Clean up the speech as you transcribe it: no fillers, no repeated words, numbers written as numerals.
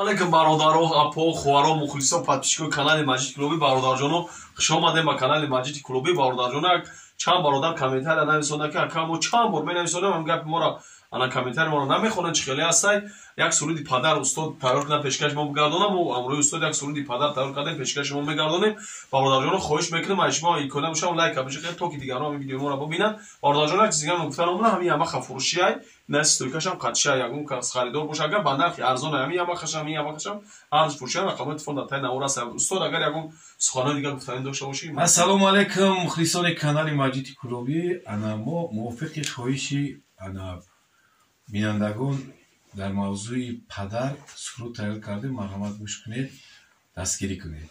Алейкум, бародаро, апо, хоҳаро, мухлисо, подписчикои канали Маҷиди Клуби. Бародарҷоно, хуш омадем ба канали Маҷиди Клуби. Бародарҷоно, як чанд бародар комментария нависонда, ки ака, мо чанд бор менависонем, ҳам гапи моро, ана комментарий моро намехонанд, чӣ хеле ҳастай? Як суруди падар устод тайёр кардам, пешкаши мо бигардонам. Мо ҳамроҳи устод як суруди падар тайёр кардем, пешкаши мо мегардонем. Бародарҷоно, хоҳиш мекунем аз шумо, имконият бошам, лайк бижиқед, то ки дигарон ҳамин видеои моро бибинанд. Бародарҷоно, як чиз дигар гуфтан омадам. Ҳамин ямаха фурӯшиай на, стойкашам қатшия. Ягон кас харидор боша, агар ба нархи арзон, ҳамин ямахашам, ҳамин ямахашам ҳарду фурӯшия. Рақамҳои телефон дар таи навор аст. Устод, агар ягон суханои дигар гуфтанӣ дошта бошӣ. Ассалому алайкум, мухлисони канали Маҷиди Кулобӣ. Ана мо мувофиқи хоҳиши ана бинандагон дар мавзӯи падар суруд тайёр кардем. Марҳамат, гӯш кунед, дастгирӣ кунед.